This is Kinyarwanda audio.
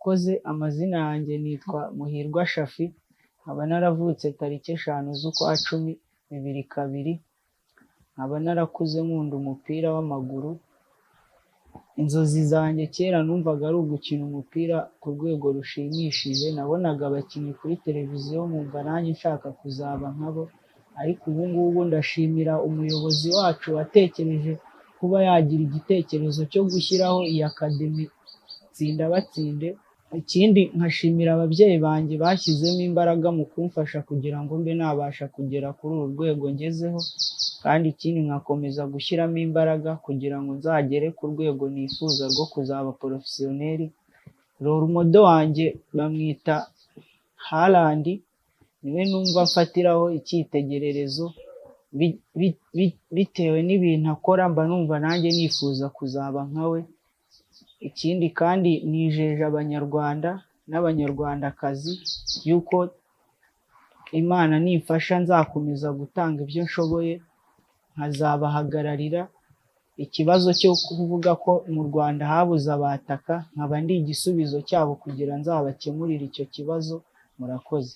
Murakoze, amazina yanjye nitwa Muhirwa Shafi, nkaba naravutse tariki 5 z'ukwa 10 2002, nkaba narakuze nkunda umupira w'amaguru. Inzozi zanjye kera numvaga ari ugukina umupira ku rwego rushimishije, nabonaga abakinnyi kuri televiziyo nkumva nanjye nshaka kuzaba nkabo, ariko ubu ngubu ndashimira umuyobozi wacu watekereje kuba yagira igitekerezo cyo gushyiraho iyi academy Tsinda Batsinde. Ikindi nkashimira ababyeyi banjye bashyizemo imbaraga mu kumfasha kugira ngo mbe nabasha kugera kuri uru rwego ngezeho, kandi ikindi nkakomeza gushyiramo imbaraga kugira ngo nzagere ku rwego nifuza rwo kuzaba professionnel. Role model wanjye bamwita Haaland, niwe numva mfatiraho icyitegererezo bitewe n'ibintu akora, mba numva nanjye nifuza kuzaba nka we. Ikindi kandi nijeje Abanyarwanda n'Abanyarwandakazi yuko Imana nimfasha nzakomeza gutanga ibyo nshoboye, nkazabahagararira. Ikibazo cyo kuvuga ko mu Rwanda habuze abataka, nkaba ndi igisubizo cyabo kugira nzabakemurire icyo kibazo. Murakoze.